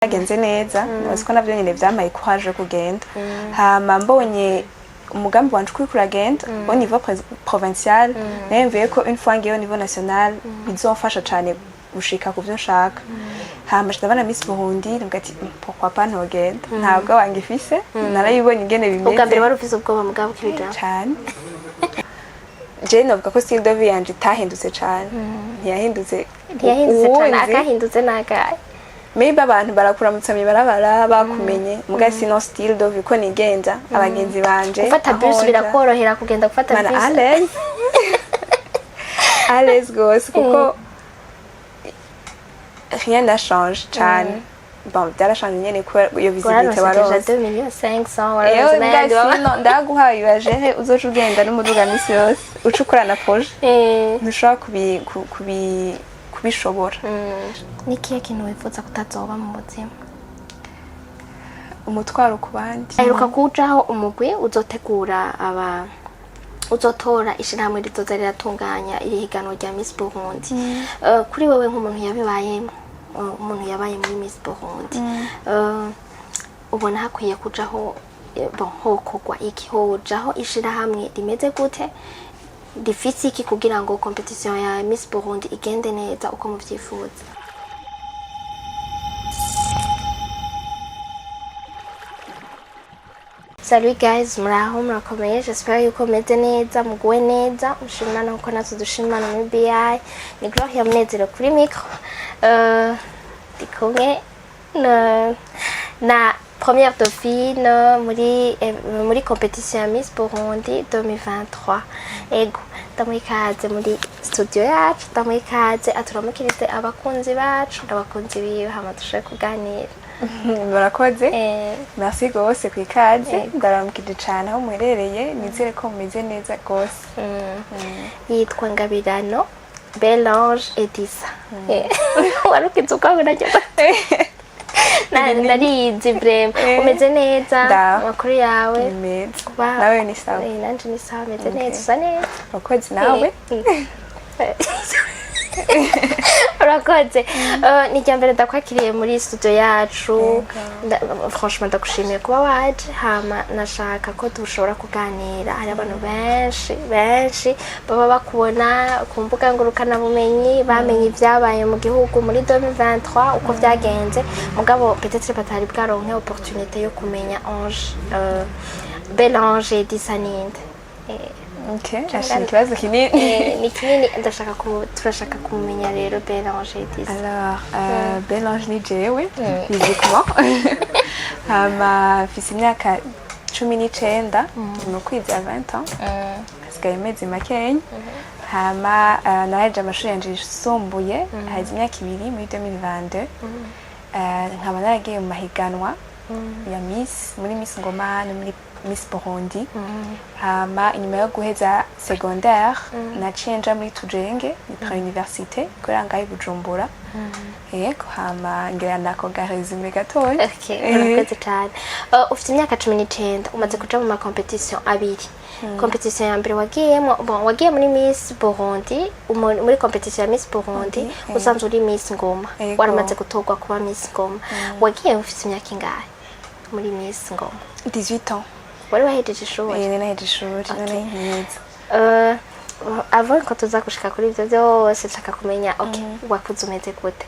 Byagenze neza, nibaza ko navyo nyene vyampaye courage yo kugenda. Hama mbonye umugambi wanje uko uriko uragenda au niveau provincial, niyumviye ko une fois ngiye au niveau national bizofasha cane gushika ku vyo nshaka. Hama ndabona Miss Burundi, ndavuga ati: "Pourquoi pas ntogenda?" Ntabwo wange ifise, narayibonye ingene bimeze. Ubwa mbere wari ufise ubwoba, mugabo ukibijamwo? Cane. Je novuga ko style de vie yanje itahindutse cane, ntiyahindutse. Ntiyahindutse cane. Uwunzi, Akahindutse nakahe? Maybe abantu barakuramutsa mw'ibarabara bakumenye, muga sinon style de vie, uko nigenza, abagenzi banje, Gufata aho bus nja. Birakorohera kugenda gufata Mana, bus? à l'aise, à l'aise gose, kuko rien n'a changé cane. Bon, byarashanje nyene kubera iyo visibilité. Wararonse déjà Waronse 2 millions 500, Ewe. wararonse n'ayandi Mbwa baba sino ndaguhaye ubajere, uzoca ugenda n'umuduga misi yose, uca ukorana projet, ntushobora kubishobora. Ni ikihe kintu wifuza kutazoba mu buzima? Umutwaro ku bandi. Aheruka kujaho umugwi uzotegura aba uzotora ishirahamwe rizoza riratunganya iri higanwa rya Miss Burundi. Kuri wewe nk'umuntu yabibayemo, umuntu yabaye muri Miss Burundi, ubona hakwiye kujaho, bon, hokorwa iki, hojaho ishirahamwe rimeze gute, rifise iki, kugira ngo compétition ya Miss Burundi igende neza uko muvyifuza? Salut guys, muraho, murakomeye? J'espère yuko meze neza, muguwe neza, mushimana nkuko natwe dushimana muri BI. Ni Gloria Munezero kuri micro. Ndi kumwe na première dauphine muri compétition ya Miss Burundi 2023. Ego, ndamuha ikaze muri studio yacu, ndamuha ikaze aturamukirize abakunzi bacu n'abakunzi biwe, hama dushobore kuganira. Murakoze. Merci gose ku ikaze. Yego. Ndaramukije cane aho muherereye, nizere ko mumeze neza gose. Yitwa Ngabirano Belange Edisa. Warukize ubwabo naryo narizi vraiment. Umeze neza? Ndaho. Amakuru yawe? Ni meza. Kuba Nawe ni sawa? Nanje ni sawa, meze neza, usa neza. Urakoze nawe. Urakoze. Ni irya mbere ndakwakiriye muri studio yacu. Franchement ndagushimiye kuba waje. Hama nashaka ko dushobora kuganira. Hari abantu benshi benshi baba bakubona ku mbuga ngurukanabumenyi, bamenye ibyabaye mu gihugu muri 2023 uko byagenze, mugabo peut-être batari bwaronke opportunité yo kumenya Ange, Belange Edisa ninde. Okay, ashira ikibazo kinini. Ni kinini, ndashaka turashaka kumenya rero Belange Edisa. Alors, Belange ni jewe physiquement. Hama mfise imyaka 19, ndi mu kwiza 20 ans, hasigaye amezi makenya. Hama naraheje amashuri yanje yisumbuye haheze imyaka 2, muri 2022. Nkaba naragiye mu mahiganwa ya Miss, muri Miss Ngoma no muri Miss Burundi. Hama inyuma yo guheza secondaire naciye nja muri Tujenge, ni pré-université ikorera ngaho i Bujumbura. Yego, hama ngira nako ga résumé gatoya. Okay, urakoze cyane. Ufite imyaka 19, umaze kuja mu ma compétition abiri. Compétition ya mbere wagiyemo, bon, wagiye muri Miss Burundi, muri compétition ya Miss Burundi usanzwe uri Miss Ngoma. Yego. Waramaze gutorwa kuba Miss Ngoma. Wagiye ufite imyaka ingahe muri Miss Ngoma? 18 ans. Wari wahejeje ishuri? Eh, nahejeje ishuri none nkiza. Avant ko tuza gushika kuri ibyo byose, nshaka kumenya, okay, wakuze umeze gute?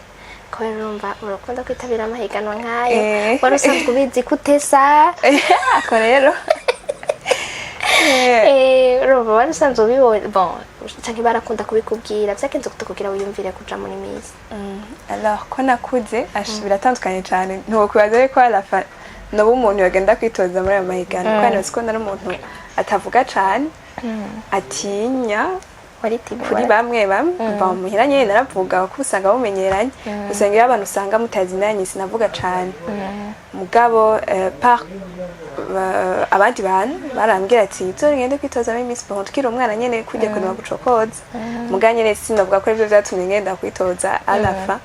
Kubera urumva urakunda kwitabira amahiganwa nk'ayo, wari usanzwe ubizi ko utesa? Ako rero. Urumva wari usanzwe ubibona, bon, canke barakunda kubikubwira? Vyagenze gute kugira wiyumvire kuja muri Miss? Alors, ko nakuze biratandukanye cyane, ntiwokwibaza yuko à la fin noba umuntu yagenda kwitoza muri ayo mahiganwa, kuko nibaza ko nari umuntu atavuga cane, atinya. Wari timide? Kuri bamwe bamwe mva muhira nyene naravuga, kuko usanga mumenyeranye. Usanga iyo abantu usanga mutazinanye, sinavuga cane. Mugabo par abandi bantu barambwira ati: "Uzogende kwitoza muri Miss Burundi ukiri umwana nyene, kujya kuntu bagucokoza." Muga nyene sinavuga ko arivyo vyatumye ngenda kwitoza à la fin.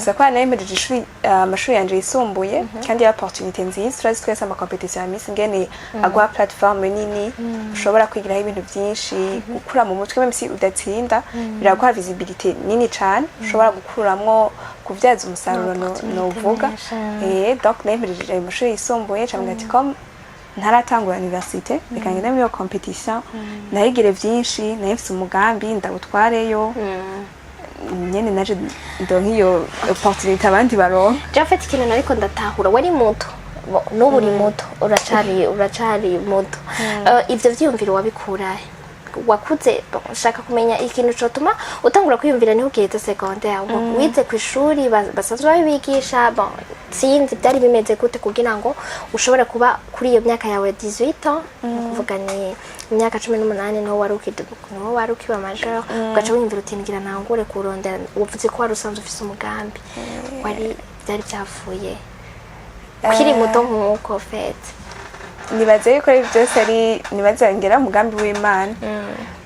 Gusa ko nayemejeje ishuri, amashuri yanje yisumbuye, kandi ya opportunité nziza. Turazi twese ama compétition ya Miss ngene aguha plateforme nini ushobora kwigiraho ibintu byinshi, gukura mu mutwe. Même si udatsinda, biraguha visibilité nini cane ushobora gukuramwo, kuvyaza umusaruro, novuga. Menshi. Donc nayemejeje ayo mashuri yisumbuye, cavuga ati comme ntaratangura université, reka ngende muri iyo compétition nayigire vyinshi. Nayo mfise umugambi ndawutwareyo nyene, naje ndonka iyo opportunité abandi baronka. Je, en fait, ikintu nariko ndatahura, wari muto. Bo, n'ubu uri muto, uracari muto. Ivyo vyiyumviro wabikurahe? Wakuze, bon, nshaka kumenya ikintu cotuma utangura kwiyumvira niho ugeze secondaire. Wize ku ishuri basanzwe babibigisha? Bon, sinzi byari bimeze gute kugira ngo ushobore kuba kuri iyo myaka yawe 18 ans, ni ukuvuga ni imyaka 18, niho wari ukiba majeur, ugaca wiyumvira uti ngira ntangure kurondera. Uvuze ko wari usanzwe ufise umugambi, wari byari byavuye ukiri muto nk'uko fait? Nibaze yuko ari byose, ari nibaze ngera umugambi w'Imana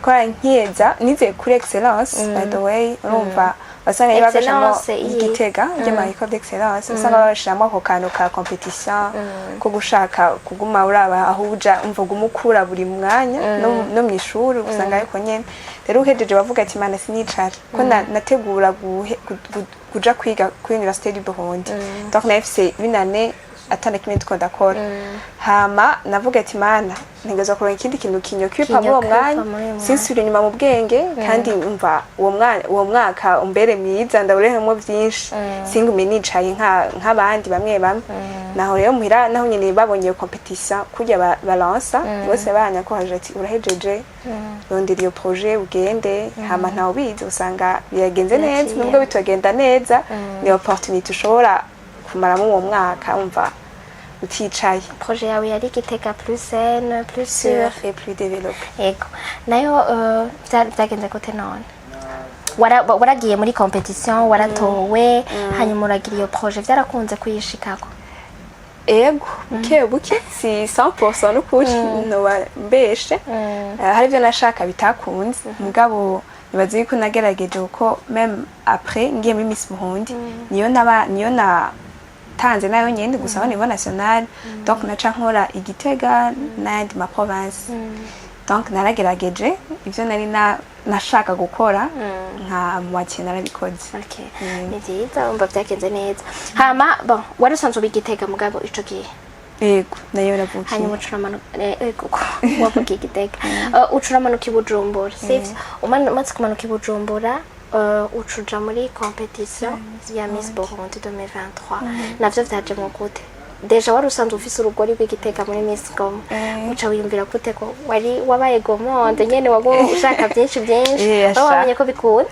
ko nkiyeza nize kuri Excellence, by the way. Urumva wasanga bagashamo Excellence, iyi. Igitega ry'ama école d'excellence, usanga babashiramo ako kantu ka compétition ko gushaka kuguma uraba aho uja, umva uguma ukura buri mwanya, no mw'ishuri usanga. Ariko nyene rero uhejeje bavuga ati Imana sinicara ko nategura kuja kwiga kuri Université du Burundi. Donc nafise une année atana kimwe ndiko ndakora. Hama navuga ati Mana, ntegerezwa kuronka ikindi kintu kinyokipa muri uwo Kinyokipa mwanya, muri uwo mwanya. sinsubire inyuma mu bwenge, kandi umva uwo mwanya, uwo mwaka umbere mwiza, ndawurehemwo vyinshi, singume nicaye nk'abandi bamwe bamwe. Naho rero muhira naho nyene babonye iyo compétition kurya balansa bose baranyakohaje ati urahejeje, rondera iyo projet ugende. Hama ntawe ubizi, usanga biragenze neza. Biraciye. Nubwo bitogenda neza, ni opportunité ushobora kumaramo uwo mwaka, umva uticaye. Projet yawe yari Gitega plus saine, plus sûre sûr et plus développé. Yego, nayo byagenze gute none? Waragiye muri compétition, waratowe, hanyuma uragira iyo projet, byarakunze kuyishikako? Ego, buke buke, si 100% n'ukuri noba mbeshe. Hari ibyo nashaka bitakunze, mugabo nibaza yuko nagerageje, kuko même après ngiye muri Miss Burundi, niyo naba niyo natanze nayo nyene, gusa au niveau national. Donc naca nkora Igitega n'ayandi ma province. Donc naragerageje ivyo nari nashaka gukora, nka moitié narabikoze. Okay. Ni byiza, umva byagenze neza. Hama bon, wari usanzwe uba Igitega mugabo ico gihe? Yego, nayo navukiye. Hanyuma ucuramanuka, kuko wavukiye Igitega, ucuramanuka i Bujumbura, sivyo? Umaze kumanuka i Bujumbura, ucuja muri compétition ya Miss Burundi 2023. Navyo vyajemwo gute? Déjà wari usanzwe ufise urugori rw'Igitega muri Miss Ngoma. Uca wiyumvira gute ko wari wabaye gomonde nyene, waguma ushaka byinshi byinshi? Asha. Wari wabonye ko bikunda?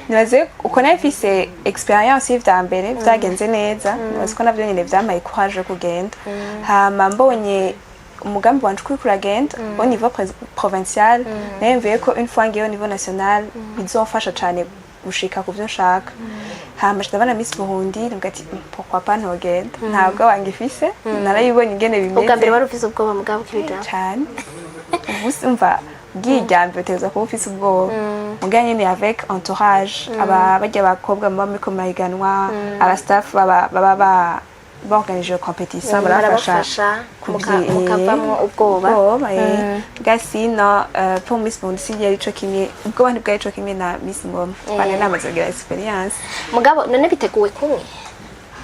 Nibaze uko nari mfise expérience y'ivya mbere vyagenze neza, nibaze ko navyo nyene vyampaye courage yo kugenda. Hama mbonye umugambi wanje uko uriko uragenda au niveau provincial, nayumviye ko une fois ngiye au niveau national bizofasha cane gushika ku vyo nshaka. Hama ndabona Miss Burundi, ndavuga ati "Pourquoi pas ntogenda?" Ntabwo wange ifise, narayibonye ingene bimeze. Ubwa mbere wari ufise ubwoba, mugabo ukibijamwo? Cane. Ubu umva ugiye irya mbere utegerezwa kuba ufise ubwoba, muga nyene avec entourage, aba barya bakobwa muba muriko murahiganwa, aba staff baba baorganije iyo compétition, barabafasha. Barabafasha mukavamwo ubwoba. Ubwoba. Bwa sino pour Miss Burundi si yari ico kimwe, ubwoba ntibwari ico kimwe na Miss Ngoma, bane namaze kugira expérience. Mugabo none biteguwe kumwe?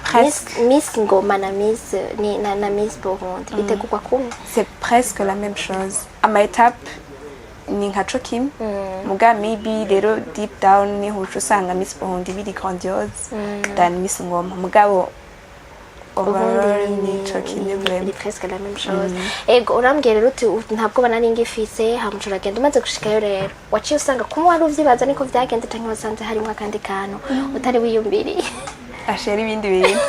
Presque. Miss Ngoma na Miss ni na Miss Burundi bitegurwa kumwe? C'est presque la même chose, ama étape ni nka co kimwe, muga maybe rero deep down niho uca usanga Miss Burundi biri grandiose than Miss Ngoma, mugabo overall ni co kimwe biri vraiment. Presque la même chose. Ego, urambwira rero uti ntabwo nari ngifise. Hama uragenda, umaze gushikayo rero waciye usanga kumwe wari uvyibaza niko vyagenze, canke wasanze harimwo akandi kantu utari wiyumviriye? Ashera ibindi bintu.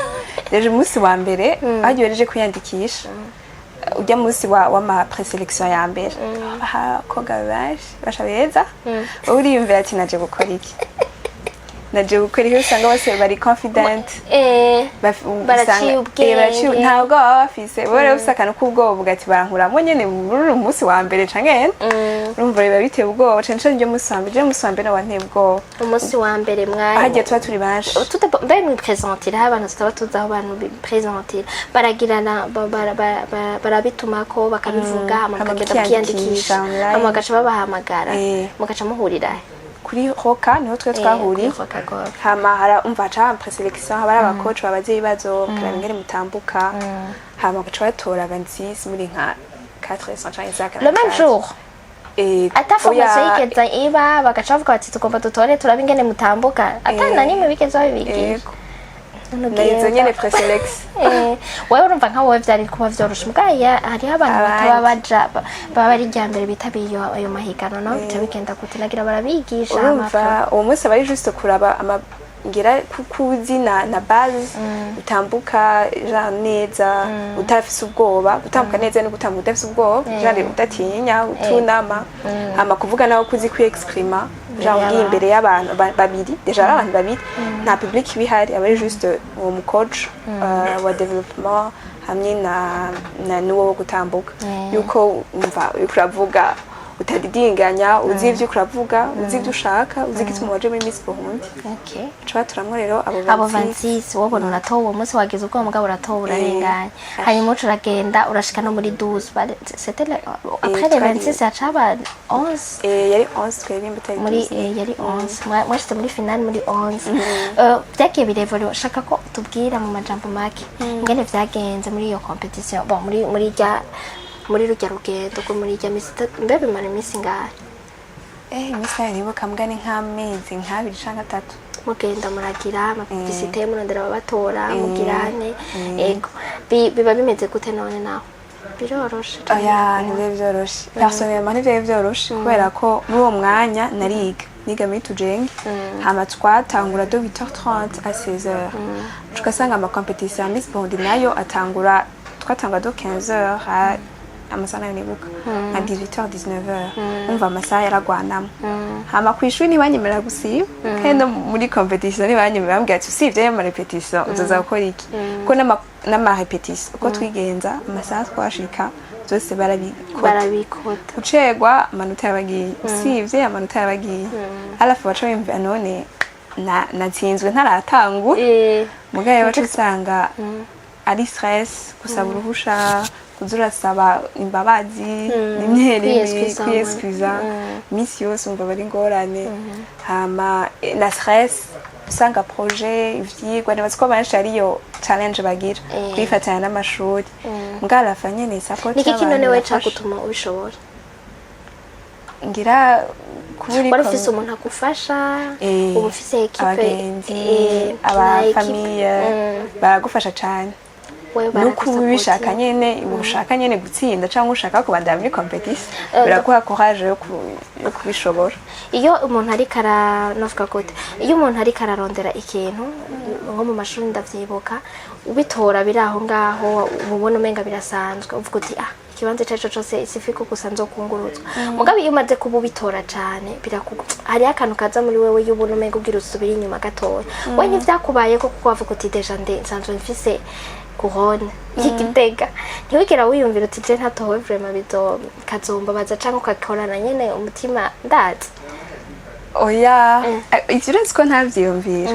Rero umunsi wa mbere bagiye baje kwiyandikisha, ujya munsi wa w'ama présélection ya mbere, abakobwa benshi basha beza, wowe uriyumvira ati naje gukora iki? Naje gukora iyo usanga bose bari confident. Baraciye Baraciye ubwenge. Ntabwo baba bafise, bo rero bafise akantu k'ubwoba, uvuga ati barankuramo nyene muri uyu munsi wa mbere canke urumva biba biteye ubwoba, cane cane ryo munsi wa mbere. Je munsi wa mbere wanteye ubwoba. Umunsi wa mbere mwari Hagiye tuba turi benshi. Mbe mwipresentira aho abantu tutaba tuzi, aho abantu bipresentira baragirana barabitumako bakabivuga, hama Hama mukagenda mukiyandikisha mukiyandikisha online. hama bagaca babahamagara, mugaca muhurira he? Kuri Roka niho twe twahuriye. Kuri Roka Golf. Hama hara umva haca présélection, haba hari abacoach babaza ibibazo, bakaraba ingene mutambuka, hama bagaca batora 26 muri nka 400 canke 500. Le même jour? Ata formation Oya, yigeze iba, bagaca bavuga bati tugomba dutore turabe ingene mutambuka, ata na nimwe bigeze babibigisha? Yego. None Na izo ugenda. nyene présélection. Wewe urumva nka wowe vyari kuba vyoroshe, mugabo hariho abantu bataba Abandi. baja baba ari irya mbere bitabiye ayo mahiganwa, nabo bica bigenda gute? Nagira barabigisha hama Urumva uwo munsi aba ari juste kuraba ama ngira kuzi na base utambuka genre neza utafise ubwoba. Gutambuka neza no gutambuka udafise ubwoba, genre udatinya, utunama, hama kuvuga nawe kuzi kwiexprima, genre ugiye imbere y'abantu babiri, déjà ari abantu babiri, nta public iba ihari, aba ari juste uwo mu coach wa développement hamwe na n'uwo wo gutambuka, yuko umva uriko uravuga utadidinganya, uzi ivyo uravuga, uzi ivyo ushaka, uzi igituma waje muri Miss Burundi. Baca baturamwo rero abo Abo 26. 26, wowe ubona uratowe uwo munsi, wagize ubwoba mugabo uratowe, urarenganye, hanyuma uca uragenda urashika no muri 12. C'était après les 26 haca haba 11. Yari 11 twebwe imbuto yari Muri 12. yari 11. Mwashitse muri finale muri 11. Vyagiye birevoluer. Shaka ko tubwira mu majambo make ingene vyagenze muri iyo compétition, bon, muri rya muri rujya rugendo rwo muri rya misi itatu. Mbe bimara iminsi ingahe? Iminsi nayo nibuka mbwa ni nk'amezi nk'abiri canke atatu. Mugenda muragira amapublicité, murondera ababatora, mugirane ego. Biba bimeze gute none? Naho biroroshe canke Oya, biragoye? Ntivyari vyoroshe. Personnellement ntivyari vyoroshe, kubera ko muri uwo mwanya nariga, niga muri Tujenge, hama twatangura de 8h30 à 16h, tugasanga ama compétition ya Miss Burundi nayo atangura, twatangura de 15h à amasaha nayo nibuka nka 18h, 19h. Umva amasaha yaragwanamo. Hama kw'ishuri ntibanyemerera gusiba, kandi no muri compétition ntibanyemerera, bambwira ati usibye ayo marépétition uzoza gukora iki? Kuko n'amarépétition uko twigenza, amasaha twashika byose barabikota. Barabikota. Gucerwa amanota yabagiye, usibye amanota yabagiye, alafu baca biyumvira none natsinzwe ntaratangura. Mugabo baca usanga ari stress, gusaba uruhusha, kuza urasaba imbabazi rimwe rimwe. Kwiyexcusa. Kwiyexcusa iminsi yose, umva bari ingorane. Hama na stress, usanga projet, ivyigwa, nibaza ko benshi ariyo challenge bagira, kwifatanya n'amashuri. Mbwa arafa nyene support Niki kino y'abantu newe irafasha. cagutuma ubishobora? Ngira kuba uri Wari ufise umuntu agufasha? Uba ufise équipe? Abagenzi, na équipe. Abafamille baragufasha cane. Wewe Nuko uba ubishaka baragusapotinga. nyene, ushaka nyene gutsinda cyangwa ushaka kubandanya muri compétition, biraguha courage yo kubishobora. Iyo umuntu ariko ara novuga gute, iyo umuntu ariko ararondera ikintu nko mu mashuri, ndavyibuka, ubitora biri aho ngaho, uba ubona umenga birasanzwe, uvuga uti ah, ikibanza ico arico cose sifiko gusa nzokunguruzwa. Mugabo iyo umaze kuba ubitora cane, hariho akantu kaza muri wewe y'ubona umenga ubwira usubira inyuma gatoya. We ntivyakubayeko? Kuko wavuga uti déjà nde nsanzwe mfise couronne y'Igitega, ntiwigera wiyumvira uti je ntatowe vraiment bizo kazombabaza, canke ugakorana nyene umutima ndazi? Oya. Ivyo uretse ko ntavyiyumvira.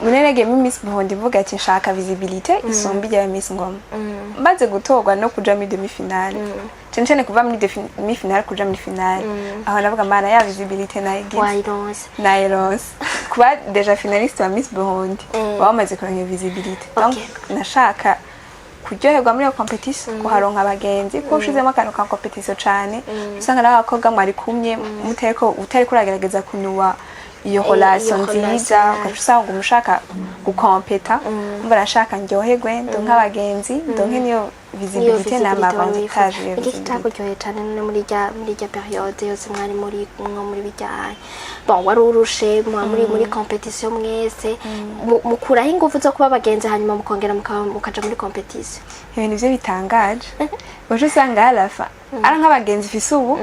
Munene muri Miss Burundi mvuga ati nshaka visibilité isumba ijya ya Miss Ngoma. Maze gutorwa no kuja muri demi finale, cane cane kuva muri demi finale kuja muri finale, aho navuga mana ya visibilité nayigize. Wayironse. Nayironse. Kuba déjà finaliste wa Miss Burundi, baba bamaze kuronka visibilité. Donc nashaka kuryoherwa muri iyo compétition, kuharonka abagenzi, kuko ushizemo akantu ka compétition cane, usanga n'abakobwa mwari kumwe mutariko utariko uragerageza kunyuwa iyo relation iyo relation, nziza, ugaca usanga umushaka gukompeta. Umva nashaka ndyoherwe, ndonke abagenzi, ndonke niyo visibilité n'amavantage iyo Iki visibilité. Kitakuryoheye cane none muri rya période yose mwari muri mwo muri bijyanye, bon, wari urushe muba muri compétition mwese, mukuraho ingufu zo kuba abagenzi, hanyuma mukongera mukaja muri compétition? Ibintu byo bitangaje, uje usanga harafa ari nk'abagenzi mfise ubu,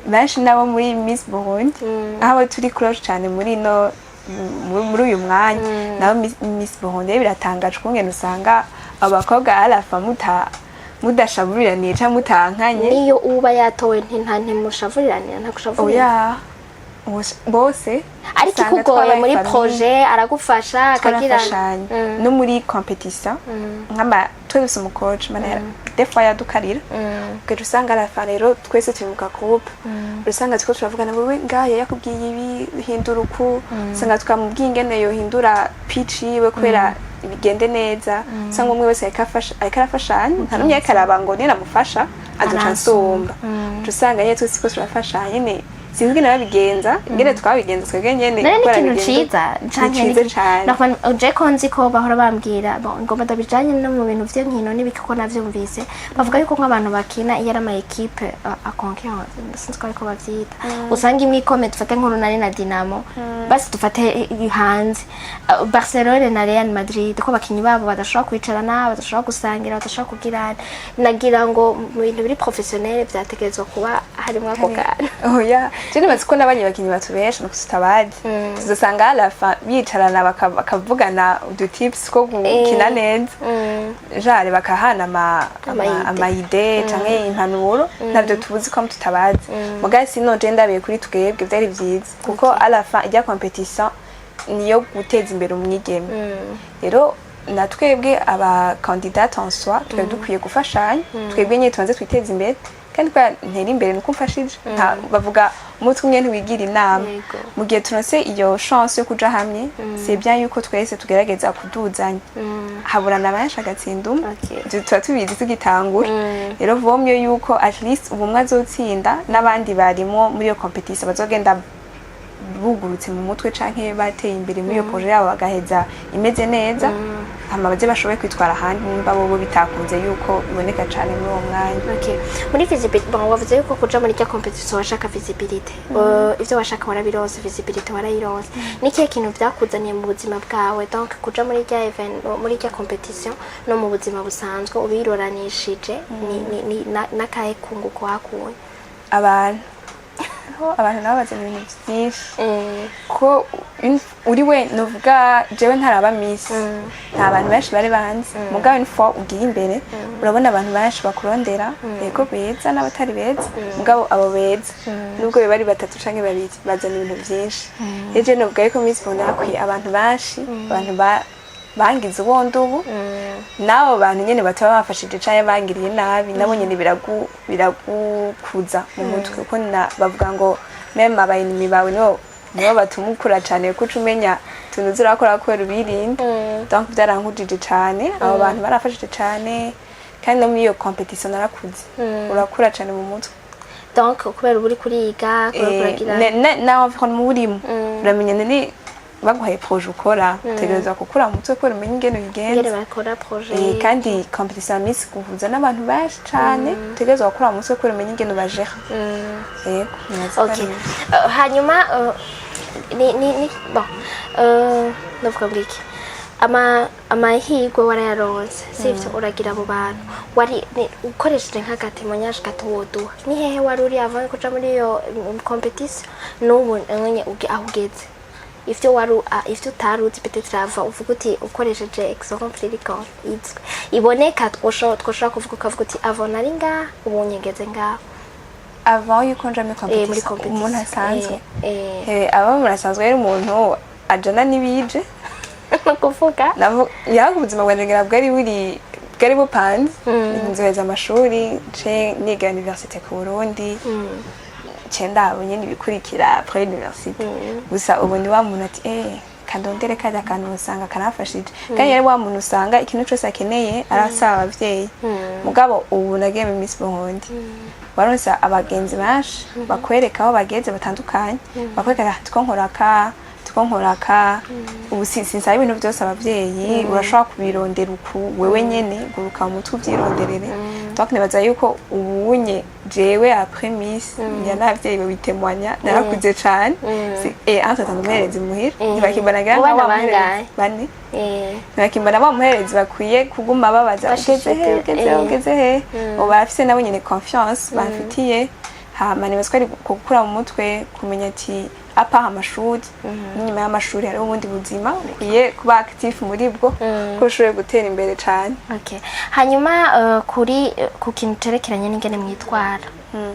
benshi nabo muri Miss Burundi, aho turi close cyane muri ino muri uyu mwanya nawe Miss Burundi biratangaje ukungene usanga abakobwa arafa mudashavuriraniye canke mutankanye. Niyo uba yatowe, ntimushavuriranira, ntakushavurira? Oya, bose Ariko usanga ikugoye twabaye muri famille. projet aragufasha akagira Twarafashanya no muri competition, nk'ama twe dufise umu coach mana, des fois yadukarira, ugaca usanga arafa rero twese turi mu ka groupe, usanga turiko turavugana: "Wewe ngaya yakubwiye ibi, hindura uku." Usanga twamubwiye ingene yohindura pitch yiwe kubera bigende neza. Usanga umwe wese ariko arafashanya, nta n'umwe ariko araba ngo ninamufasha azoca ansumba. Uca usanga nyene twese turiko turafashanya nyene, sinzi ingene babigenza, ingene twabigenza twebwe nyene. None ni kubera ikintu bigenda- ciza Ni canke ciza cane. Nakuba- je ko nzi ko bahora bambwira, bon, ngomba ndabijanye no mu bintu vy'inkino n'ibiki, ko navyumvise bavuga yuko nk'abantu bakina iyo ari ama équipe à concurrence, sinzi ko ariko bavyita, usanga imwe ikomeye, dufate nk'Urunani na Dinamo, basi dufate hanze Barcelone na Real Madrid, ko abakinyi babo badashobora kwicarana, badashobora gusangira, badashobora kugirana. Nagira ngo mu bintu biri professionnel vyategerezwa kuba harimwo ako kantu. Oya, je nibaza ko n'abanye bakinyi batubesha nuko tutabazi, tuzosanga à la fin bicarana bakavugana udu tips two gukina neza, jare bakahana Ama idées. Ama idées canke impanuro, ntabyo tubuzi ko tutabazi. Mugabo sinon je ndabiye kuri twebwe vyari vyiza, kuko à la fin ijya competition niyo guteza imbere umwigeme. Rero na twebwe aba candidate en soi twari dukwiye gufashanya, twebwe nyine tubanze twiteze imbere, kandi kubera ntera imbere nuko umfashije. Bavuga umutwe umwe ntiwigira inama. Mu gihe turonse iyo chance yo kuja hamwe, c'est bien yuko twese tugerageza kuduzanya, haburana benshi agatsinda umwe. Ivyo tuba tubizi tugitangura. Rero vomye yuko at least ubumwe azotsinda n'abandi barimo muri iyo competition bazogenda bugurutse mu mutwe canke bateye imbere muri iyo projet yabo, bagaheza imeze neza, hama baze bashoboye kwitwara ahandi nimba bobo bitakunze yuko biboneka cane muri uwo mwanya. Okay. Muri visibility, bon, wavuze yuko kuja muri rya competition washaka visibility. Ivyo washaka warabironse, visibility warayironse. Ni kihe kintu vyakuzaniye mu buzima bwawe? Donc kuja muri rya event, muri rya competition no mu buzima busanzwe ubiroranishije, ni nakahe kunguko wakuye? Abantu ho, abantu nabo bazana ibintu byinshi, ko uri we nuvuga jewe ntaraba miss, nta bantu benshi bari banzi. Mugabo une fois ugiye imbere, urabona abantu benshi bakurondera, yego beza n'abatari beza, mugabo abo beza nubwo biba ari batatu canke babiri bazana ibintu byinshi. Rero jewe novuga yuko Miss Burundi hakwiye abantu benshi, abantu bangize ubundi ubu n'abo bantu nyene bataba bafashije canke bangiriye nabi, nabo nyene biragukuza mu mutwe, kuko bavuga ngo même aba ennemis bawe nibo batuma ukura cane, kuko uca umenya utuntu uza urakora kubera ubirinde. Donc byarankujije cane, abo bantu barafashije cane, kandi no muri iyo competition narakuze, urakura cane mu mutwe. Donc kubera uba uri kuriga, kubera kuragira Na environnement urimo, uramenya none baguhaye projet ukora, utegerezwa gukura mu mutwe kubera umenye ingene uyigenza. Ingene bakora projet. Kandi competition ya Miss guhuza n'abantu benshi cane, utegerezwa gukura mu mutwe kubera umenye ingene ubajera. Yego, nibaza ko ari ivyo. Hanyuma ni bon, ndavuga ngo iki, amahirwe warayaronse, sivyo? Uragira abo bantu wari ukoresheje nk'aga témoignage gato woduha, ni hehe wari uri avant kuja muri iyo competition, n'ubu nyene aho ugeze, ivyo wari ivyo utari uzi peut-être avant, uvuga uti ukoresheje exemple iriko izwi iboneka, twoshobora kuvuga, ukavuga uti avant nari ngaha, ubu nyegeze ngaha. Avant yuko nja muri Muri competition, competition. Umuntu asanzwe, aba umuntu asanzwe ari umuntu ajana n'ibije. Ni ukuvuga? Yaga ubuzima bwanje ngira bwari bupanze, nzoheza amashuri nce niga université ku Burundi, nce ndaba nyene ibikurikira après université. Gusa ubu ni wa muntu ati kandondere karya kantu, usanga karamfashije, kandi yari wa muntu usanga ikintu cose akeneye arasaba abavyeyi. Mugabo ubu nagiye mu Miss Burundi, waronse abagenzi benshi bakwereka aho bageze batandukanye, bakwereka ati two nkora ka, two nkora ka. Ubu sinsaba ibintu byose abavyeyi, urashobora kubirondera uku wewe nyene, guruka mu mutwe uvyironderere. Donc nibaza yuko ubunye jewe après Miss ya n'abavyeyi babitemwanya, narakuze cane. Entre temps umuherezi muhira ntibakimbona ngira Mu nka bana wa muherezi bangahe? bane. Ntibakimbona wa muherezi bakwiye kuguma babaza ugeze he, ugeze he, ugeze he. Ubu barafise nabo nyene confiance bamfitiye. Hama nibaza ko ari gukura mu mutwe, kumenya ati À part amashuri, n'inyuma y'amashuri hariho ubundi buzima ukwiye kuba actif muri bwo ko ushoboye gutera imbere cane. Okay. Hanyuma kuri ku kintu cerekeranye n'ingene mwitwara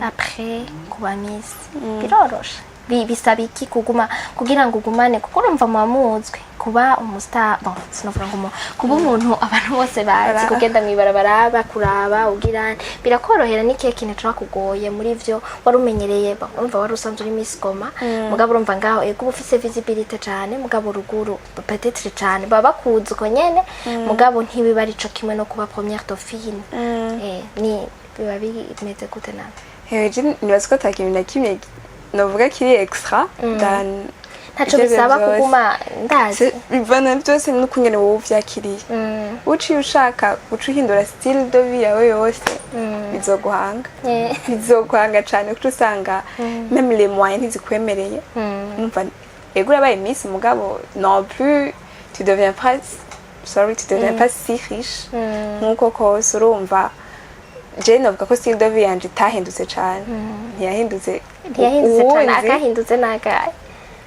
après kuba Miss, biroroshe? Bisaba iki kuguma, kugira ngo ugumane, kuko urumva muba muzwi, kuba umustar, bon, sinovuga ngo kuba umuntu abantu bose bazi, kugenda mw'ibarabara bakuraba, ugira birakorohera? Ni kihe kintu coba kugoye muri vyo wari umenyereye? Bon, urumva wari usanzwe uri Miss Goma, mugabo urumva ngaho ego uba ufise visibilité cane, mugabo ruguru peut-être cane baba bakuzi uko nyene, mugabo ntibiba arico kimwe no kuba première dauphine. Ni biba bimeze gute nawe? Hewe, je nibaza ko ata kintu na kimwe novuga kiri extra than Ntaco ivyo bisaba vyose. Kuguma ndazi. Bivana byose n'ukungene wowe uvyakiriye. Uciye ushaka uca uhindura style de vie yawe yose, bizoguhanga. Bizoguhanga cane, kuko usanga même les moyens ntizikwemereye. Umva, ego urabaye Miss, mugabo non plus tu deviens pas, sorry, tu deviens pas si riche nkuko kose. Urumva, je novuga ko style de vie yanje itahindutse cane, ntiyahindutse. Ntiyahindutse cane. Uwunzi, Akahindutse n'akahe?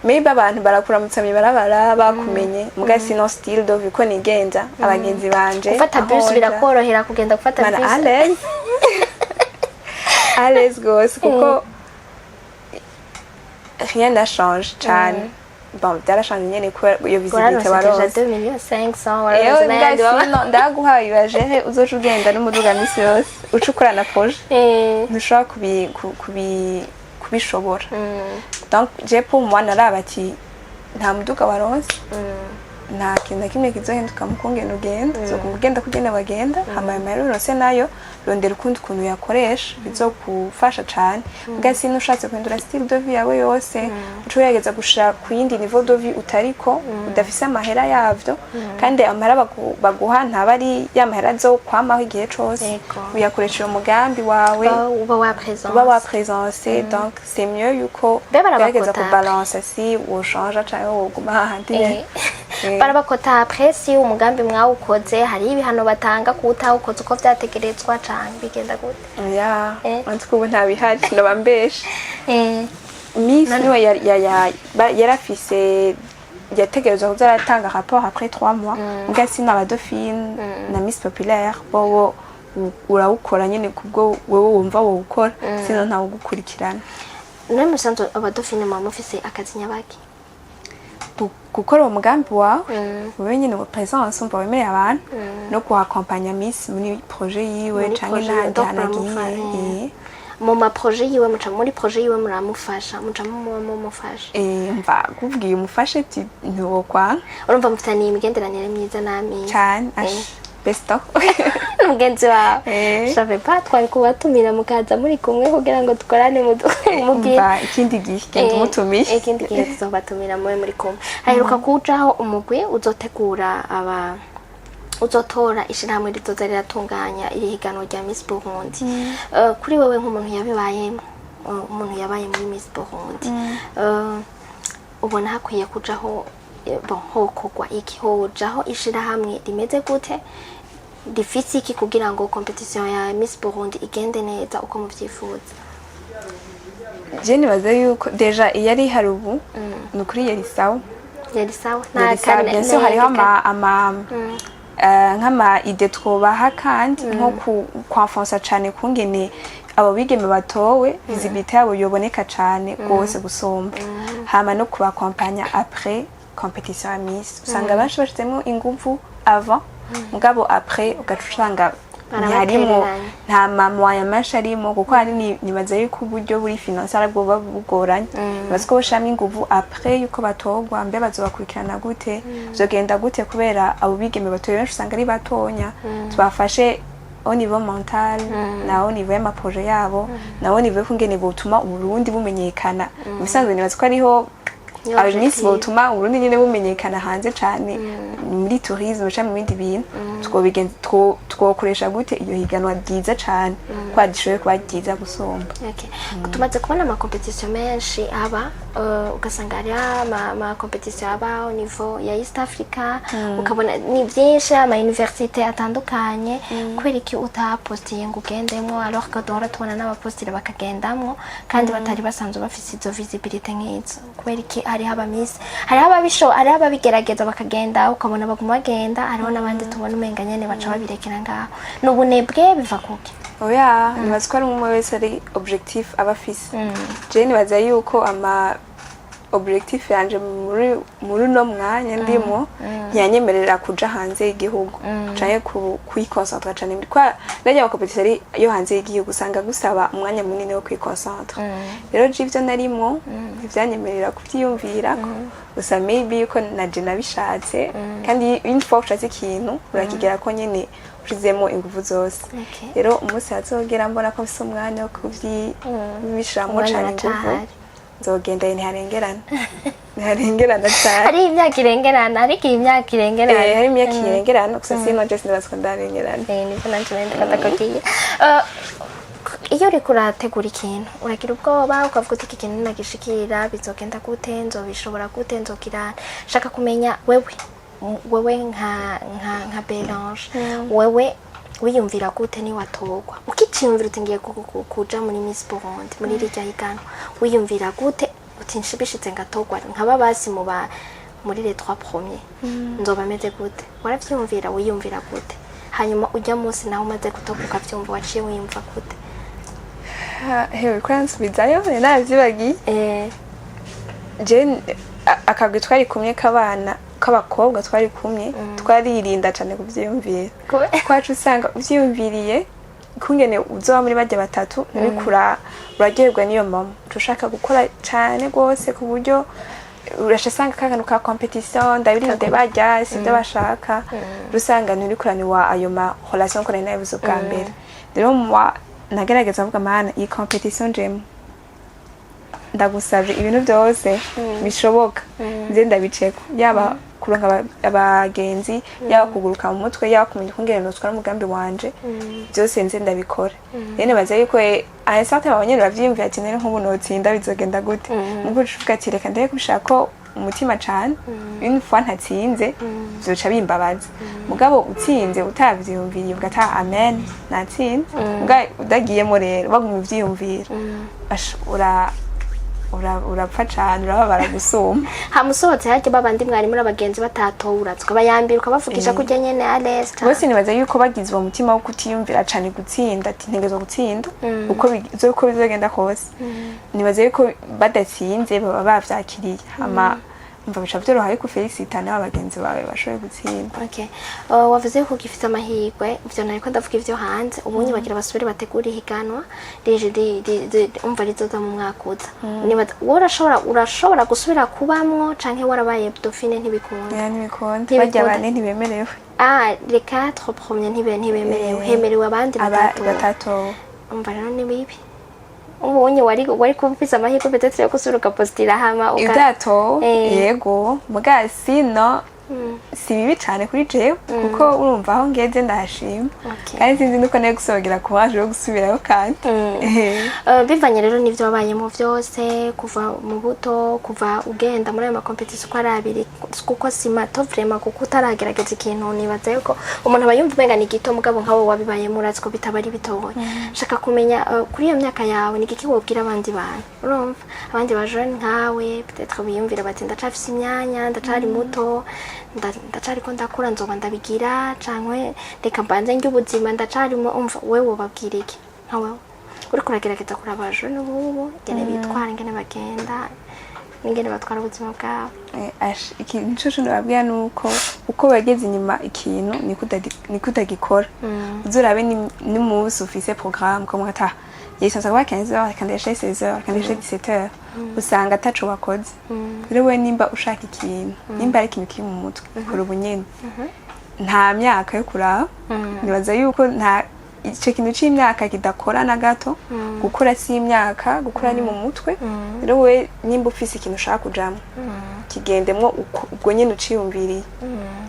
Maybe abantu barakuramutsa mw'ibarabara bakumenye, muga sinon style de vie ko nigenza, abagenzi banje, Gufata aho bus nja. Birakorohera kugenda gufata Mana, bus? à l'aise, à l'aise gose, kuko rien n'a changé cane. Bon, byarashanje nyene kubera iyo visibilité Wararonse déjà waronse. 2 millions 500, Ewe, wararonse n'ayandi mbwa, baba sino ndaguhaye ibajere, uzoca ugenda n'umuduga misi yose, uca ukora na projet, ntushobora kubishobora. Donc je, pour moi, naraba ati nta muduga waronse, nta kintu na kimwe kizohinduka mu kungena ugenda, uzoguma ugenda kugenda wagenda. Hama ayo mahera uronse nayo, rondera ukundi kuntu uyakoresha bizokufasha cane. Mbwa sino ushatse guhindura style de vie yawe yose, uca ugerageza gushira ku yindi niveau de vie utariko, udafise amahera yavyo. Kandi amahera baguha ntaba ari ya mahera azokwamaho igihe cose. Uyakoresha uwo mugambi wawe uba wa présence. Uba wa présence. Donc c'est mieux yuko Mbe barabakota ugerageza kubalansa si woshanja canke woguma hahandi nyene. Barabakota après si umugambi mwawukoze? Hari ibihano batanga kuwutawukoze uko vyategerezwa, canke bigenda gute? Ya, en tout cas ubu ntabihari, noba mbeshe. Miss niwe yarafise, yategerezwa kuza aratanga rapport après 3 mois, muga sino aba dauphine na Miss Populaire bobo urawukora nyene kubwo wewe wumva wowukora, sino ntawugukurikirana. None musanzwe abadauphine muba mufise akazi nyabaki? Gukora uwo mugambi wawe wewe nyene wa présence, umva wemereye abantu, no kuakompanya Miss muri projet yiwe Muri canke projet, n'ahandi donc hantu agiye. muramufasha. Mu ma projet yiwe, muca muri projet yiwe muramufasha, muca mumufasha. Mva kubwiye umufashe ti ntiwokwanga. Urumva mufitaniye imigenderanire myiza na Miss? Cane, ash, besto. Mugenzi wawe. Savais pas, twari kubatumira mukaza muri kumwe kugira ngo dukorane mubwire. Umva, ikindi gihe genda umutumiye. Ikindi gihe tuzobatumira mube muri kumwe. Haheruka kujaho umugwi uzotegura aba uzotora ishirahamwe rizoza riratunganya iri higanwa rya Miss Burundi. Kuri wewe nk'umuntu yabibayemo, umuntu yabaye muri Miss Burundi, ubona hakwiye kujaho bon, hokorwa iki, hojaho ishirahamwe rimeze gute, rifise iki, kugira ngo compétition ya Miss Burundi igende neza uko muvyifuza? Je nibaza yuko déjà iyo ari hari ubu, ni ukuri yari sawa. Yari sawa. Yari sawa, bien sûr hariho ama nk'ama idées twobaha, kandi nko kwenfonsa cane kungene abo bigeme batowe visibilité yabo yoboneka cane rwose gusumba, hama no kubakompanya après compétition ya Miss. Usanga benshi bashizemo inguvu avant, mugabo après ugaca usanga ntiharimo. Barabatereranye. Nta ma moyens menshi arimo, kuko hari nibaza yuko uburyo buri financier aribwo buba bugoranye. Nibaza ko boshiramo inguvu après yuko batorwa, mbe bazobakurikirana gute, bizogenda gute? Kubera abo bigeme batoye benshi usanga ari batonya, tubafashe au niveau mental na au niveau y'ama projets yabo na au niveau y'ukungene botuma Uburundi bumenyekana. Mu bisanzwe nibaza ko ariho Niyo aba Miss objectif. botuma Uburundi nyene bumenyekana hanze cane muri tourisme canke mu bindi bintu. Twokoresha gute iyo higanwa ryiza cane kwa rishoboye kuba ryiza gusumba? Okay. Tumaze kubona ama compétitions menshi aba, ugasanga hariho ama compétitions aba au niveau ya East Africa, ukabona ni byinshi, ama université atandukanye. Kubera iki utapostiye ngo ugendemwo, alors que duhora tubona n'abapostira bakagendamwo kandi batari basanzwe bafise izo visibilité nk'izo? Kubera iki hariho aba miss, hariho ababisho, hariho ababigerageza bakagenda, ukabona baguma bagenda, hariho n'abandi tubona umenga nyene baca babirekera ngaho? Ni ubunebwe? Biva kuki? Oya, nibaza ko ari umwe wese ari objectif aba afise. Je nibaza yuko ama objectif yanje muri uno mwanya ndimo ntiyanyemerera kuja hanze y'igihugu canke kwiconcentra cane muri kwa najya ama compétitions ari yo hanze y'igihugu, usanga gusaba umwanya munini wo kwiconcentra. Rero je ivyo narimo ntivyanyemerera kuvyiyumvirako. Gusa maybe yuko naje nabishatse, kandi une fois ushatse ikintu urakigera ko nyene ushizemo inguvu zose. Rero umunsi hazogera mbona ko mfise umwanya wo kuvyibishiramwo Umwanya cane inguvu, uracahari. nzogenda. Ntiharengerana, ntiharengerana cane. Hari imyaka irengerana, ariko iyi myaka irengerana. Hari imyaka irengerana, gusa sino je sinibaza ko ndarengerana. Nibyo nanje nari ndiko ndakubwira. Iyo uriko urategura ikintu uragira ubwoba, ukavuga uti: "Iki kintu nagishikira bizogenda gute? Nzobishobora gute? Nzogira?" Shaka kumenya wewe nka Belange, wewe wiyumvira gute niwatorwa? Ukiciyumvira uti ngiye kuja muri Miss Burundi, muri rirya higanwa, wiyumvira gute uti nshibishitse ngatorwa nkaba basi mu ba muri les trois premiers, nzoba meze gute? Waravyiyumvira? Wiyumvira gute? Hanyuma ujya munsi nawe umaze gutorwa ukavyumva, waciye wiyumva gute? Hewe, ko yansubizayo nari navyibagiye. Je akagwi twari kumwe k'abana k'abakobwa twari kumwe twaririnda cane kuvyiyumvira. Kwacu usanga uvyiyumviriye kungene uzoba muri barya batatu, nturiko uraryoherwa n'iyo mama. Uca ushaka gukora cane rwose, ku buryo urasha usanga kakantu ka compétition, ndabirinde barya sibyo bashaka, rusanga nturiko uraniwa ayo ma relation ko nari nabivuze ubwa mbere. Rero moi nagerageza mvuga: "Mana, iyi compétition njemo, ndagusavye ibintu byose bishoboka nze ndabiceko, yaba kuronka abagenzi, yaba kuguruka mu mutwe, yaba kumenya ukungene notwara umugambi wanje, byose nze ndabikora." Rero nibaza yuko à un certain moment nyene uravyiyumvira ati: "None nk'ubu notsinda bizogenda gute?" Mugo ucuvuga ati: "Reka ndeke kubishaka ko umutima cane. Une fois ntatsinze vyoca bimbabaza." Mugabo utsinze utavyiyumviriye, uvuga ati: "Amen, natsinze." Mugabo udagiyemo rero baguma uvyiyumvira, Asha, urapfa cane, urababara gusumba. Hamusohotse harya babandi mwari muri abagenzi batatowe, uraza ukabayambira, ukabavugisha kurya nyene à l'aise cane? Bose nibaza yuko bagize uwo mutima wo kutiyumvira cane gutsinda, ati ntegerezwa gutsinda uko bizogenda kose, nibaza yuko badatsinze baba bavyakiriye, hama umva bica vyoroha yuko félicita n'aba bagenzi bawe bashoboye gutsinda. Okay. Wavuze ko ugifite amahirwe. Ivyo nariko ndavuga ivyo hanze. Ubunye bagira basubire bategure ihiganwa rije umva rizoza mu mwaka uza. Nibaza wowe urashobora gusubira kubamwo canke warabaye dauphine ntibikunda? Ya, ntibikunda. Ntibikunda. Barya bane ntibemerewe. Ah, les quatre premiers ntibemerewe? Hemerewe abandi Aba batatu? Batatu. Umva rero ni bibi. Ubonye wari kuba ufise amahirwe peut-être yo gusubira ugapostira hama Ibyato. Yego, muga sino si bibi cane kuri jewe, kuko urumva aho ngeze ndahashima. Kandi sinzi nuko nayo gusohokera courage yo gusubirayo kandi. Bivanye rero n'ivyo wabayemo vyose kuva mu buto, kuva ugenda muri ayo ma compétitions uko ari abiri, kuko si mato vraiment, kuko utaragerageza ikintu nibaza yuko umuntu aba yumva umenga ni gito, mugabo nkawe wabibayemo urazi ko bitaba ari bitoya. Shaka kumenya, kuri iyo myaka yawe, ni igiki wobwira abandi bantu, urumva, abandi ba jeune nkawe, peut-être biyumvira bati: "Ndacafise imyanya, ndacari muto, ndacariko ndakura, nzoba ndabigira, canke reka mbanze ndye ubuzima, ndacarimo." Umva, wewe wobabwira iki nka wewe uriko uragerageza kuraba jeune bubu ingene bitwara, ingene bagenda n'ingene batwara ubuzima bwabo? Ikintu coco nababwira ni uko uko wegeze inyuma ikintu niko utagikora. Uzurabe n'umunsi ufise programme comme ata yisanzwe kuba 15h, reka ndeshe 16h, reka ndeshe 17h, usanga ataco wakoze. Rero we nimba ushaka ikintu, nimba ari ikintu kiri mu mutwe, kora ubu nyene, nta myaka yo kuraba. Nibaza yuko nta ico kintu c'imyaka kidakora na gato. Gukora si imyaka, gukora ni mu mutwe. Rero we nimba ufise ikintu ushaka kujamwo, kigendemwo ubwo nyene uciyumviriye.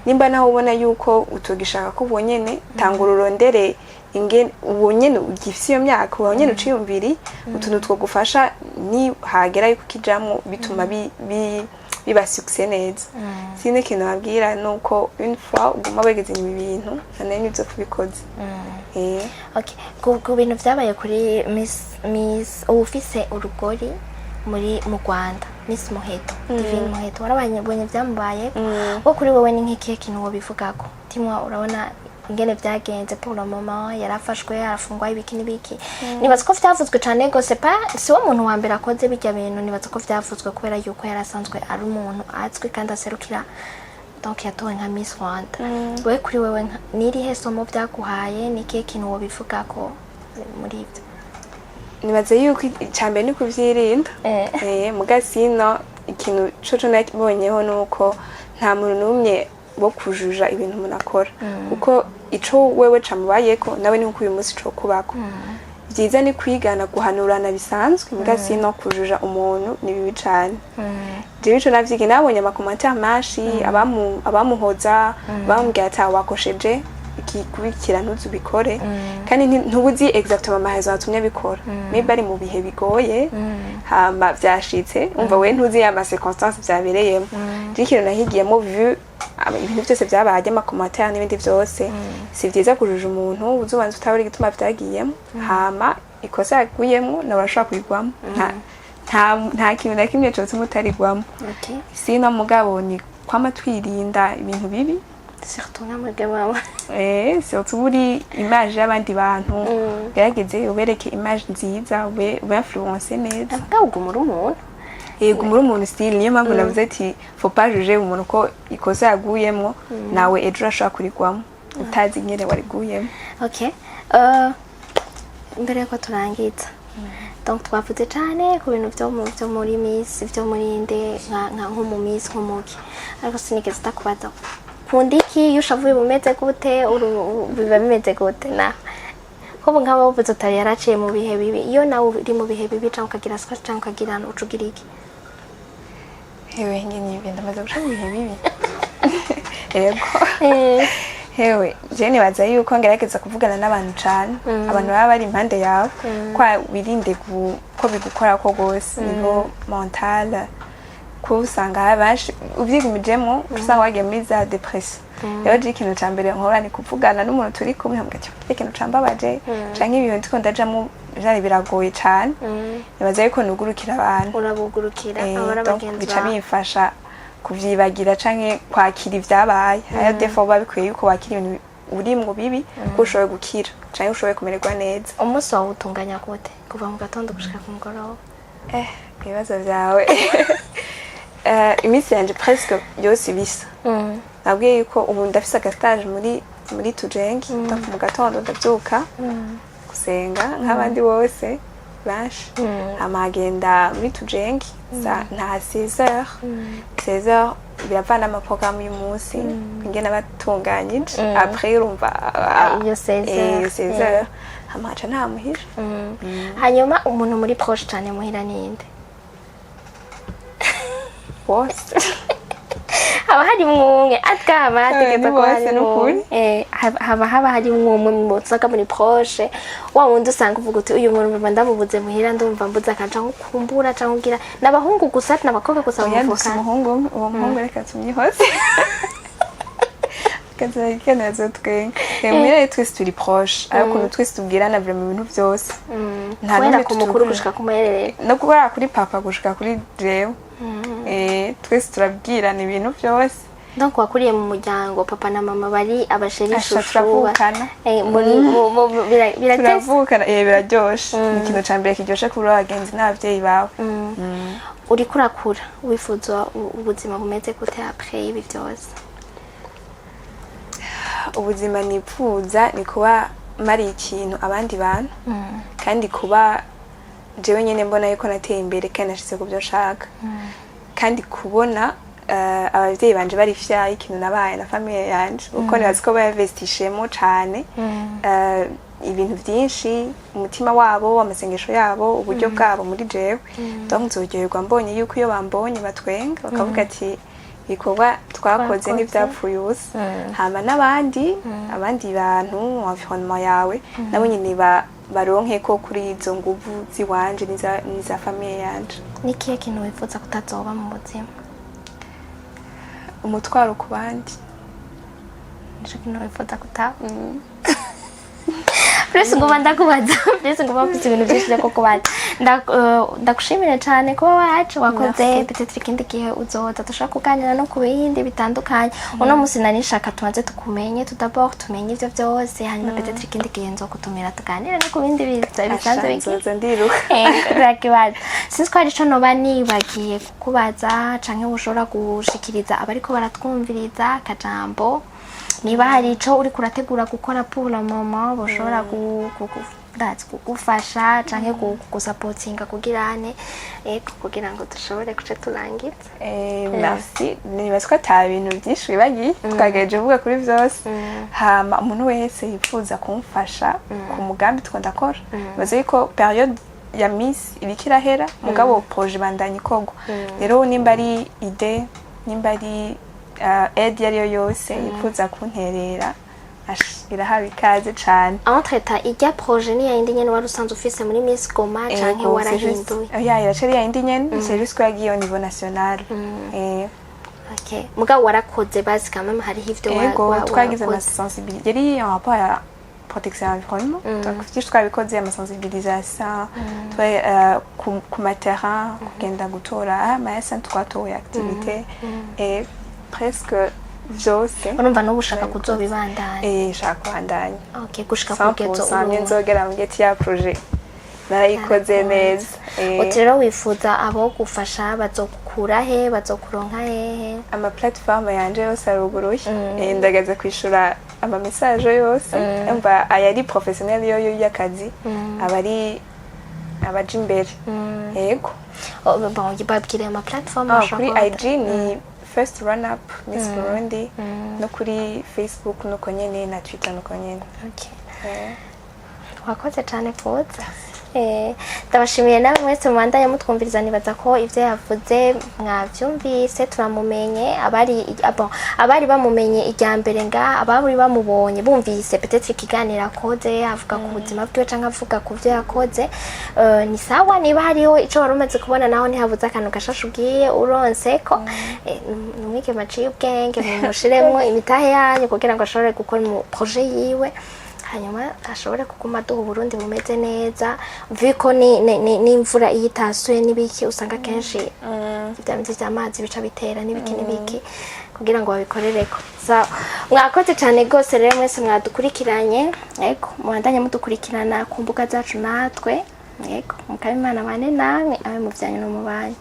Nimba naho ubona yuko utogishaka ko ubu nyene, tangura urondere ingene ubu nyene ugifise iyo myaka, ubu nyene uciyumviri utuntu twogufasha, ni hagera yuko kijamwo bituma biba succès neza. Sindi ikintu babwira nuko une fois uguma wegeze inyuma ibintu, nta n'ivyo kubikoze. Okay. Ku bintu vyabaye kuri Miss ufise urugori muri mu Rwanda, Miss Muheto, Divine Muheto, warabonye vyamubaye wo kuri wowe, ni nk'ikihe kintu wobivugako? Timwa urabona ingene vyagenze pour le moment, yarafashwe, arafungwa, ibiki n'ibiki. Nibaza ko vyavuzwe cane gose, pa si wo muntu wa mbere akoze bijya bintu. Nibaza ko vyavuzwe kubera yuko yari asanzwe ari umuntu azwi kandi aserukira, donc yatowe nka Miss Rwanda. Wewe, kuri wewe, nirihe somo vyaguhaye? Ni ikihe kintu wobivugako muri ivyo? Nibaze yuko icambere ni kuvyirinda. Muga sino ikintu coco nabonyeho nuko nta muntu n'umwe wo kujuja ibintu umuntu akora, kuko ico wewe camubayeko nawe ni nkuko uyu munsi co kubako. Vyiza ni kwigana, guhanurana bisanzwe, muga sino kujuja umuntu ni bibi cane. Jewe ico navyigiye, nabonye ama commentaires menshi, abamuhoza bamubwira ati: "Wakosheje ikikubikira, ntuzubikore." Kandi ntubuzi exactement amahezo yatumye abikora, maybe ari mu bihe bigoye, hama vyashitse. Umva, we ntuzi ya ma circonstances vyabereyemo. Je ikintu nahigiyemo, vu ibintu byose vyabaye, ama commentaires n'ibindi vyose, si vyiza kujuja umuntu uzubanza utabura igituma vyagiyemo. Hama ikosa yaguyemwo nawe urashobora kuyigwamo, nta kintu na kimwe cotuma utarigwamo. Sino mugabo ni kwama twirinda ibintu bibi. Surtout nka mwebwe mama. Surtout uri image y'abandi bantu, gerageze ubereke image nziza, ube influence neza. Mugabo uguma uri umuntu. Yego, muri umuntu style. Niyo mpamvu navuze ati faut pas juger umuntu ko ikosa yaguyemwo, nawe ejo urashobora kurigwamo utazi ingene wariguyemo. Okay. Mbere yuko turangiza, donc twavuze cyane ku bintu byo muri Miss, byo muri nde, nko mu Miss, nko muki, ariko sinigeze ndakubaza kunda iki, iyo ushavuye bumeze gute, biba bimeze gute? Na ko nk'aba bavuze utari yaraciye mu bihe bibi, iyo nawe uri mu bihe bibi cyangwa ukagira stress cyangwa ukagira, uca ugira iki? Hewe, nyine ibintu ndamaze guca mu bihe bibi, yego. Hewe, je nibaza yuko ngerageza kuvugana n'abantu cane, abantu baba bari impande yawe, kwa wirinde ko bigukora ko gose niveau mental, ko usanga benshi uvyigumijemo usanga wagiye muri za dépression. Rero je ikintu ca mbere nkora ni kuvugana n'umuntu turi kumwe, nkamuga ati ikintu cambabaje canke ibintu ndiko ndajamo vyari biragoye cane. Nibaza yuko nugurukira abantu. Urabugurukira. Aba ari Donc abagenzi bica bawe. bimfasha kuvyibagira canke kwakira ivyabaye. Hariyo des fois biba bikwiye yuko wakira ibintu urimwo bibi ko ushoboye gukira canke ushoboye kumererwa neza. Umunsi wawe utunganya gute kuva mu gatondo gushika ku mugoroba? Ibibazo vyawe. Iminsi yanje presque yose ibisa. Nabwiye yuko ubu ndafise aga stage muri Tujengi. Donc mu gatondo ndavyuka gusenga nk'abandi bose benshi, hama nkagenda muri Tujengi nta 16h. 16h biravana n'amaprogrammes y'umunsi ingene abatunganyije. Après urumva Iyo 16 heures, 16h, hama nkaca ntamuhira. Hanyuma umuntu muri proche cyane muhira ninde? Bose. Haba harimwo umwe atwama hategeza Ni kuba bose, harimwo nukuri. umwe. Haba harimwo umwe musanga muri proche, wa wundi usanga uvuga uti: "Uyu muntu mba ndamubuze muhira, ndumva mbuze akanca nko kumbura." Canke ugira n'abahungu gusa, n'abakobwa gusa Oya, dufise bamuvukana? umuhungu umwe. Uwo muhungu reka tumwihose, kazakeneza twenga. Muhira twese turi proche, ariko ukuntu twese tubwirana vraiment ibintu byose, nta Guhera n'umwe ku mukuru tutubwira. gushika ku muhererezi? No guhera kuri papa gushika kuri jewe, twese turabwirana ibintu byose. Donc wakuriye mu muryango papa na mama bari aba chéri? Asha, chouchou. Turavukana. Muri birateze. Turavukana, biraryoshe. Ni ikintu ca mbere kiryoshe kubura abagenzi n'abavyeyi bawe. Uriko urakura, wifuza ubuzima bumeze gute après ibi byose? Ubuzima nipfuza ni kuba mari ikintu abandi bantu, kandi kuba jewe nyene mbona yuko nateye imbere kandi nashize ku byo nshaka, kandi kubona abavyeyi banje bari fiers y'ikintu nabaye na famille yanje, kuko nibazi ko bayinvestishemo cane, ibintu vyinshi, umutima wabo, amasengesho yabo, uburyo bwabo muri jewe. Donc nzoryoherwa mbonye yuko iyo bambonye batwenga, bakavuga ati Ibikorwa twakoze Twakoze. ntivyapfuye ubusa. Hama n'abandi abandi bantu, environnement yawe, nabo nyene baronke ko kuri izo nguvu ziwanje n'iza famille yanje. Ni ikihe kintu wifuza kutazoba mu buzima? Umutwaro ku bandi. Nico kintu wifuza kutaba? Plus nguma ndakubaza, plus nguma mfise ibintu byinshi byo kukubaza. Ndagushimire cyane kuba waje, wakoze. Merci. Peut-être ikindi gihe uzoza dushobora kuganira no ku bindi bitandukanye. Uno munsi nari nshaka tubanze tukumenye, tout d'abord tumenye ivyo byose, hanyuma peut-être ikindi gihe nzokutumira tuganire no ku bindi bisanzwe Asha, bigiye. nzoza ndiruka. Ntakibazo. Sinzi ko hari ico noba nibagiye kukubaza canke ushobora gushikiriza abariko baratwumviriza akajambo, niba hari ico uriko urategura gukora pour le moment boshobora ndazi kugufasha canke kugusapotinga kugira ane, ego, kugira ngo dushobore guca turangiza. Merci. Nibaza ko ata bintu byinshi wibagiye, twagerageje kuvuga kuri vyose. Hama umuntu wese yifuza kumfasha ku mugambi two ndakora, nibaza yuko période ya Miss iriko irahera, mugabo projet bandanya ikorwa. Rero nimba ari idée, nimba ari aide iyo ariyo yose yifuza kunterera, irahawe ikaze cane. Entre temps, irya projet ni yayindi nyene wari usanzwe ufise muri Miss Goma canke Ego, c'est juste- warahinduye? Oya, iracari yayindi nyene, c'est juste ko yagiye au niveau national. Okay. Mugabo warakoze basi quand même, hariho ivyo Ego, twagize warakoze. Amasensibilisation yari en rapport à la protection de l'environnement. Donc vyinshi twabikoze, amasensibilisation ku materrain, kugenda gutora amayasa twatoye, activité et presque vyose. Urumva n'ubu ushaka kuzobibandanya? Shaka kubandanya. Okay, gushika kugeza 100% hamwe ubu. Nzogera mu geti ya projet narayikoze neza. Uti rero wifuza abo gufasha, bazokukura he, bazokuronka hehe? Ama plateforme yanje yose aruguruye. Ndagaza kwishura ama message yose. Umva, ayari professionnel yoyo y'akazi aba ari abaja imbere, yego. Oh, bon, babwire ama plateforme Kuri bashobora. IG ni first run up Miss Burundi, no kuri Facebook nuko nyene, na Twitter nuko nyene. Okay. Wakoze cyane kuza. Ndabashimiye nawe mwese mubandanye mutwumviriza. Nibaza ko ibyo yavuze mwabyumvise, turamumenye. Abari bon, abari bamumenye irya mbere nga abari bamubonye bumvise peut-être ikiganiro akoze avuga ku buzima bwiwe canke avuga ku byo yakoze, ni sawa. Niba hariho ico wari umaze kubona, naho ntihabuze akantu gashasha ugiye uronse ko ni umwigeme aciye ubwenge, mumushiremwo imitahe yanyu kugira ngo ashobore gukora mu projet yiwe, hanyuma ashobore kuguma aduha Uburundi bumeze neza, vu ko n'imvura iyo itasuye n'ibiki usanga kenshi ibya bindi vy'amazi bica bitera n'ibiki n'ibiki, kugira ngo babikorereko. Sawa, mwakoze cyane rwose rero mwese mwadukurikiranye. Yego, mubandanye mudukurikirana ku mbuga zacu natwe. Yego, mukaba Imana bane namwe, abe mu byanyu no mu banyu.